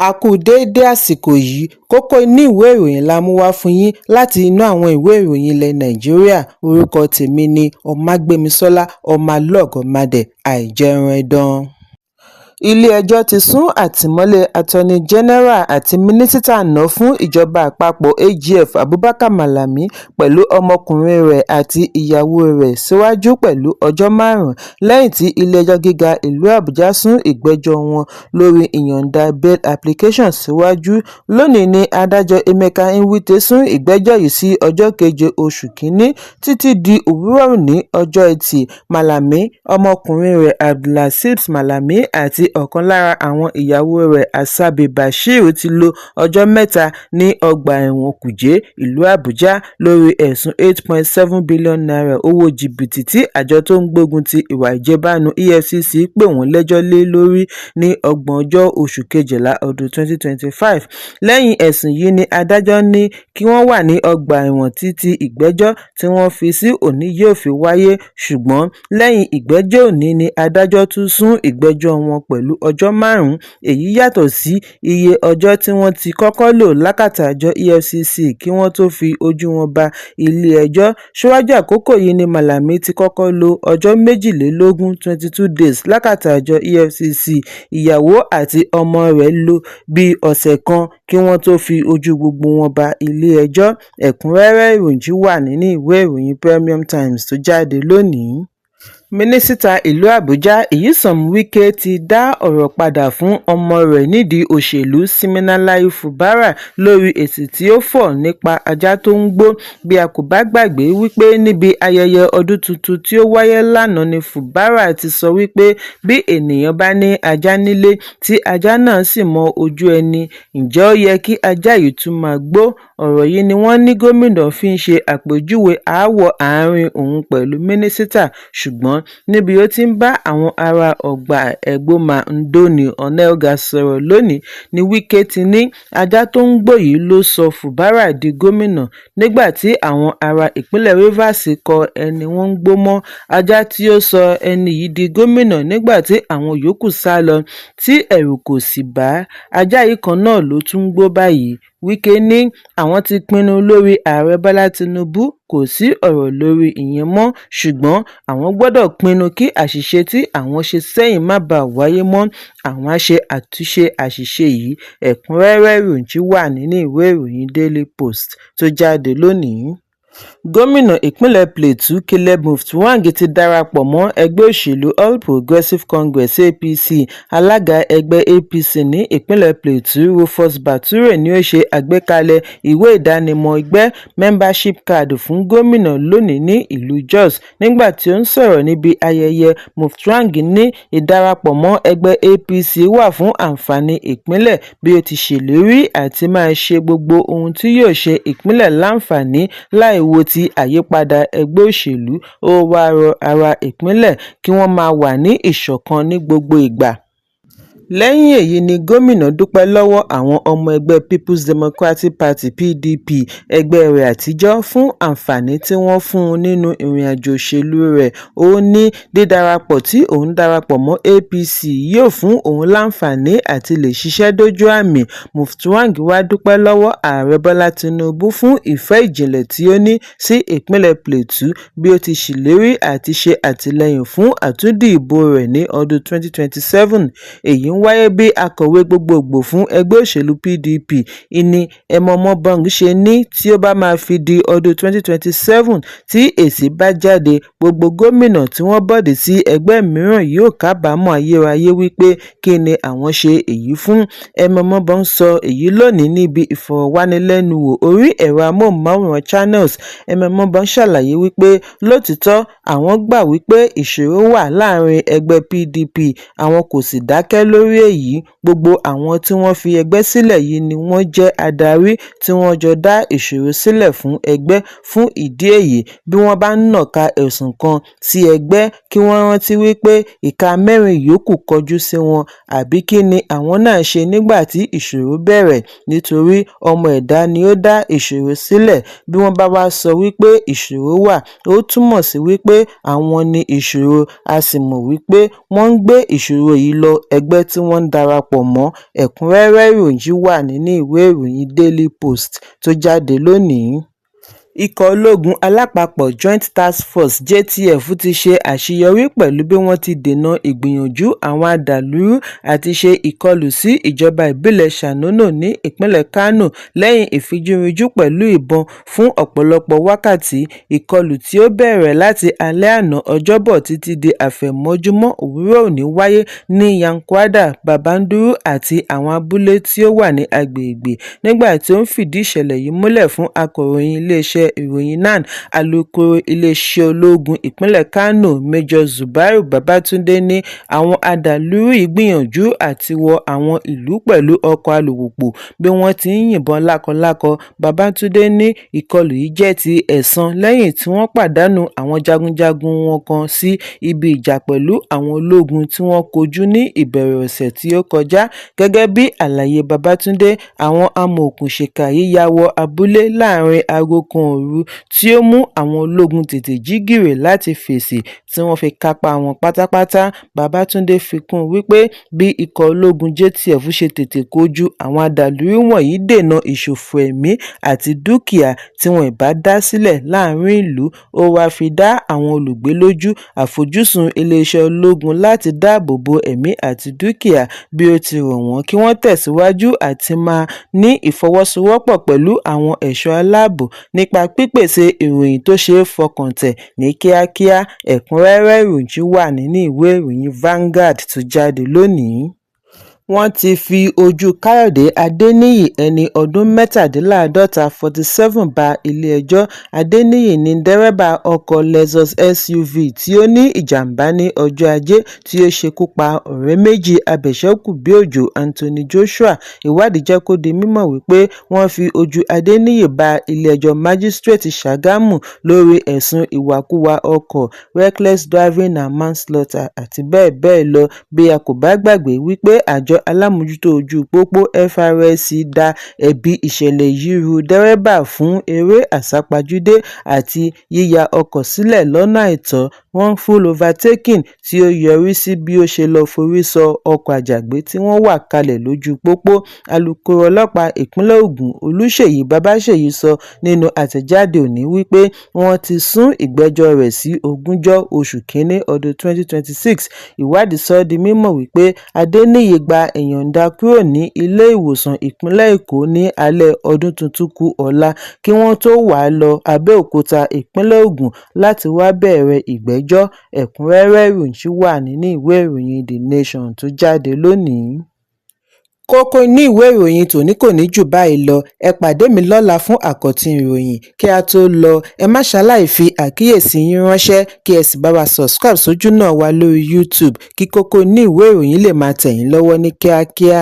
A kú déédé àsìkò yìí. Kókó inú ìwé ìròyìn la mú wá fún yín láti inú àwọn ìwé ìròyìn ilẹ̀ Nàìjíríà. Orúkọ tèmi ni Ọmágbémisọ́lá Ọmọlọ́gọ̀mádẹ àìjẹun. Ilé-ẹjọ́ ti sún àtìmọ́lé Attorney General àti mínísítà àná fún ìjọba àpapọ̀ AGF Abubakar Malami pẹ̀lú ọmọkùnrin rẹ̀ àti ìyàwó rẹ̀ síwájú pẹ̀lú ọjọ́ 5 lẹ́yìn tí ilé-ẹjọ́ gíga ìlú Àbújá sún ìgbẹ́jọ́ wọn lórí ìyọ̀ǹda bail application síwájú. Lónìí ní adájọ́ Emeka Nwite sún ìgbẹ́jọ́ yìí sí ọjọ́ keje oṣù kínní. Títí di òwúrọ̀ òní ọjọ́ Etí, Malami, ọmọkùnrin rẹ̀ Abdulazeez Malami àti ọ̀kan lára àwọn ìyàwó rẹ̀ Asabe Bashir ti lo ọjọ́ 3 ní ọgbà ẹ̀wọ̀n Kuje, ìlú Àbújá, lórí ẹ̀sùn ₦8.7 bílíọ̀nù owó jìbìtì tí àjọ tó ń gbógun ti ìwà ìjẹbánu EFCC pè wọ́n lẹ́jọ́ lé lórí ní ògbóǹjọ́ oṣù kejìlá ọdún 2025. Lẹ́yìn ẹ̀sùn yìí ní adájọ́ ní kí wọ́n wà ní ọgbà ẹ̀wọ̀n títí ìgbẹ́jọ́ tí wọ́n fi sí òní yóò fi wáyé, ṣùgbọ́n lẹ́yìn ìgbẹ́jọ́ òní ní adájọ́ tún sún ìgbẹ́jọ́ wọn pẹ̀lú ọjọ́ 5. Èyí yàtọ̀ sí iye ọjọ́ tí wọ́n ti kọ́kọ́ lò lákàtà àjọ EFCC kí wọ́n tóó fi ojú wọn bá ilé-ẹjọ́. Síwájú àkókò yìí ní Malami ti kọ́kọ́ lo ọjọ́ 22, 22 days, lákàtà àjọ EFCC. Ìyàwó àti ọmọ rẹ̀ lò bíi ọ̀sẹ̀ kan kí wọ́n tóó fi ojú gbogbo wọn bá ilé-ẹjọ́. Ẹ̀kúnrẹ́rẹ́ ìròyìn wà nínú ìwé ìròyìn Premium Times tó jáde lónìí. Mínísítà ìlú Àbújá Nyesom Wike ti dá ọ̀rọ̀ padà fún ọmọ rẹ̀ nídìí òṣèlú Siminalayi Fubara lórí èsì tí ó fọ̀ nípa ajá tó ń gbó. Bí a kò bá gbàgbé wípé níbi ayẹyẹ ọdún tuntun tí ó wáyé lánàá ní Fubara ti sọ wípé bí ènìyàn bá ní ajá nílé tí ajá náà sì mọ ojú ẹni, ǹjẹ́ ó yẹ kí ajá yìí tún máa gbó? Ọ̀rọ̀ yìí ni wọ́n ní gómìnà fi ń ṣe àpèjúwe aáwọ̀ àárín òun pẹ̀lú mínísítà. Ṣùgbọ́n níbi ó ti ń bá àwọn ará Ọgbà Egbòma Ndoni Onelga sọ̀rọ̀ lónìí ní Wike ti ní ajá tó ń gbó yìí ló sọ Fubara di gómìnà nígbà tí àwọn ará ìpínlẹ̀ Rivers kọ ẹni wọ́n ń gbó mọ́ ajá tí ó sọ ẹni yìí di gómìnà nígbà tí àwọn yòókù sá lọ tí ẹ̀rù kò sì bá ajá yìí kan náà ló tún ń gbó báyìí. Wike ní àwọn ti pinnu lórí Ààrẹ Bọ́lá Tinubu, kò sí ọ̀rọ̀ lórí ìyẹn mọ́, ṣùgbọ́n àwọn gbọ́dọ̀ pinnu kí àṣìṣe tí àwọn ṣe sẹ́yìn má bàa wáyé mọ́. Àwọn á ṣe àtúnṣe àṣìṣe yìí. Ẹ̀kúnrẹ́rẹ́ ìròyìn wà nínú ìwé ìròyìn Daily Post tó jáde lónìí. Gómìnà ìpínlẹ̀ Plateau Caleb Mutfwang ti darapọ̀ mọ́ ẹgbẹ́ òṣèlú All Progressives Congress (APC). Alága ẹgbẹ́ APC ní ìpínlẹ̀ Plateau Rufus Bature ni ó ṣe àgbékalẹ̀ ìwé ìdánimọ̀ ẹgbẹ́ membership card fún gómìnà lónìí ní ìlú Jos. Nígbà tí ó ń sọ̀rọ̀ níbi ayẹyẹ, Mutfwang ní ìdarapọ̀ mọ́ ẹgbẹ́ APC wà fún àǹfààní ìpínlẹ̀ bí ó ti ṣèlérí àti máa ṣe gbogbo ohun tí yóò ṣe ìpínlẹ̀ láǹfààní láì wo ti àyípadà ẹgbẹ́ òṣèlú. Ó wáá rọ ará ìpínlẹ̀ kí wọ́n máa wà ní ìṣọ̀kan ní gbogbo ìgbà. Lẹ́yìn èyí ni gómìnà dúpẹ́ lọ́wọ́ àwọn ọmọ ẹgbẹ́ Peoples Democratic Party (PDP), ẹgbẹ́ rẹ̀ àtijọ́, fún àǹfààní tí wọ́n fún un nínú ìrìnàjò òṣèlú rẹ̀. Ó ní dídarapọ̀ tí òun darapọ̀ mọ́ APC yóò fún òun láǹfààní àti lè ṣiṣẹ́ dójú àmì. Mutfwang wàá dúpẹ́ lọ́wọ́ Ààrẹ Bọ́lá Tinubu fún ìfẹ́ ìjìnlẹ̀ tí ó ní sí ìpínlẹ̀ Plateau bí ó ti ṣèlérí àti ṣe àtìlẹ́yìn fún àtúndì ìbò rẹ̀ ní ọdún 2027. Èyí ń wáyé bí akọ̀wé gbogboògbò fún ẹgbẹ́ òṣèlú PDP, Ini Emomobong, ṣe ní tí ó bá máa fi di ọdún 2027 tí èsì bá jáde, gbogbo gómìnà tí wọ́n bọ̀dí sí ẹgbẹ́ mìíràn yóò kábàámọ̀ ayérayé wípé kín ni àwọn ṣe èyí fún. Emomobong sọ èyí lónìí níbi ìfọ̀rọ̀wánilẹ́nuwò orí ẹ̀rọ amóhùnmáwòrán Channels. Emomobong ṣàlàyé wípé lótìítọ́ àwọn gbà wípé ìṣòro wà láàrin ẹgbẹ́ PDP, àwọn kò sì dákẹ́ lórí èyí. Gbogbo àwọn tí wọ́n fi ẹgbẹ́ sílẹ̀ yìí ni wọ́n jẹ́ adarí tí wọ́n jọ dá ìṣòro sílẹ̀ fún ẹgbẹ́. Fún ìdí èyí, bí wọ́n bá ń nàka ẹ̀sùn kan sí ẹgbẹ́, kí wọ́n rántí wípé ìka mẹ́rin yòókù kọjú sí wọn, àbí kín ni àwọn náà ṣe nígbà tí ìṣòro bẹ̀rẹ̀? Nítorí ọmọ ẹ̀dá ni ó dá ìṣòro sílẹ̀. Bí wọ́n bá wáá sọ wípé ìṣòro wà, ó túmọ̀ sí wípé àwọn ní ìṣòro, a sì mọ̀ wípé wọ́n ń gbé ìṣòro yìí lọ ẹgbẹ́ tí tí wọ́n ń darapọ̀ mọ́. Ẹ̀kúnrẹ́rẹ́ ìròyìn yìí wà nínú ìwé ìròyìn Daily Post tó jáde lónìí. Ikọ̀ ológun alápapọ̀ Joint Task Force (JTF) ti ṣe àṣeyọrí pẹ̀lú bí wọ́n ti dènà ìgbìyànjú àwọn adàlúrú àti ṣe ìkọlù sí ìjọba ìbílẹ̀ Shanono ní ìpínlẹ̀ Kánò lẹ́yìn ìfijúrinjú pẹ̀lú ìbọn fún ọ̀pọ̀lọpọ̀ wákàtí. Ìkọlù tí ó bẹ̀rẹ̀ láti alẹ́ àná Ọjọ́bọ̀ títí di àfẹ̀mọ́júmọ́ òwúrọ̀ òní wáyé ní Yankwada, Babanduru àti àwọn abúlé tí ó wà ní agbègbè. Nígbà tí ó ń fìdí ìṣẹ̀lẹ̀ yìí múlẹ̀ fún akọ̀ròyìn iléeṣẹ́ ìròyìn NAN, alūkkóró iléeṣẹ́ ológun ìpínlẹ̀ Kánò, Major Zubairu Babatunde ní àwọn adàlúrú yìí gbìyànjú àti wọ àwọn ìlú pẹ̀lú ọkọ̀ alùpùpù bí wọ́n ti ń yìnbọn lákọlákọ. Babatunde ní ìkọlù yìí jẹ́ ti ẹ̀san lẹ́yìn tí wọ́n pàdánù àwọn jagunjagun wọn kan sí ibi ìjà pẹ̀lú àwọn ológun tí wọ́n kojú ní ìbẹ̀rẹ̀ ọ̀sẹ̀ tí ó kọjá. Gẹ́gẹ́ bí àlàyé Babatunde, àwọn amòòkùnsìkà yìí ya wọ abúlé láàárín aago kan òru tí ó mú àwọn ológun tètè jí gìrì láti fèsì tí wọ́n fi kápá wọn pátápátá. Babatunde fi kún un wípé bí ikọ̀ ológun JTF ṣe tètè kojú àwọn adàlúrú wọ̀nyí dènà ìṣòfò ẹ̀mí àti dúkìá tí wọn ìbá dá sílẹ̀ láàárín ìlú. Ó wáá fi dá àwọn olùgbé lójú àfojúsùn iléeṣẹ́ ológun láti dáàbò bo ẹ̀mí àti dúkìá bí ó ti rọ̀ wọ́n kí wọ́n tẹ̀síwájú àti máa ní ìfọwọ́sowọ́pọ̀ pẹ̀lú àwọn ẹ̀ṣọ́ aláàbò nípa pípèsè ìròyìn tó ṣeé fọkàn tán ní kíákíá. Ẹ̀kúnrẹ́rẹ́ ìròyìn wà nínú ìwé ìròyìn Vanguard tó jáde lónìí. Wọ́n ti fi ojú Káyọ̀dé Adéníyí, ẹni ọdún 47, 47 bá ilé-ẹjọ́. Adéníyí ní dẹ́rẹ́bà ọkọ̀ Lexus SUV tí ó ní ìjàm̀bá ní ọjọ́ Ajé tí ó ṣekú pa ọ̀rẹ́ méjì abẹ̀ṣẹ́kù-bí-òjò Anthony Joshua. Ìwádìí jẹ́ kó di mímọ̀ wípé wọ́n fi ojú Adéníyí bá ilé-ẹjọ́ Májísíréètì Ṣàgámù lórí ẹ̀sùn ìwàkuwà ọkọ̀, reckless driving and manslaughter àti bẹ́ẹ̀ bẹ́ẹ̀ lọ. Bí a kò bá gbàgbé wípé àjọ alámòójútó ojú pópó FRSC da ẹ̀bi ìṣẹ̀lẹ̀ yìí ru dẹ́rẹ́bà fún eré àsápajúdé àti yíya ọkọ̀ sílẹ̀ lọ́nà àìtọ́, wrongful overtaking, tí ó yọrí sí bí ó ṣe lọ́ọ́ forí sọ ọkọ̀ àjàgbé tí wọ́n wà kalẹ̀ lójú pópó. Alūkkóró ọlọ́pàá ìpínlẹ̀ Ogun, Olùṣèyí Babáṣèyí, sọ nínú àtẹ̀jáde òní wípé wọ́n ti sún ìgbẹ́jọ́ rẹ̀ sí ogúnjọ́ oṣù kínní ọdún 2026. Ìwádìí sọ ọ́ di mímọ̀ wípé Adéníyí gba ìyọ̀ǹda kúrò ní ilé-ìwòsàn ìpínlẹ̀ Èkó ní alẹ́ ọdún tuntun kù ọ̀la kí wọ́n tóó wá lọ Abẹ́òkúta, ìpínlẹ̀ Ògùn láti wáá bẹ̀rẹ̀ ìgbẹ́jọ́. Ẹ̀kúnrẹ́rẹ́ ìròyìn wà nínú ìwé ìròyìn The Nation tó jáde lónìí. Kókó inú ìwé ìròyìn tòní kò ní jù báyìí lọ. Ẹ pàdé mi lọ́la fún àkọ́tún ìròyìn. Kí a tó lọ, ẹ má ṣaláì fi àkíyèsí yín ránṣẹ́ kí ẹ sì bá wa subscribe sójúnà wa lórí YouTube kí kókó inú ìwé ìròyìn lè máa tẹ̀ yín lọ́wọ́ ní kíákíá.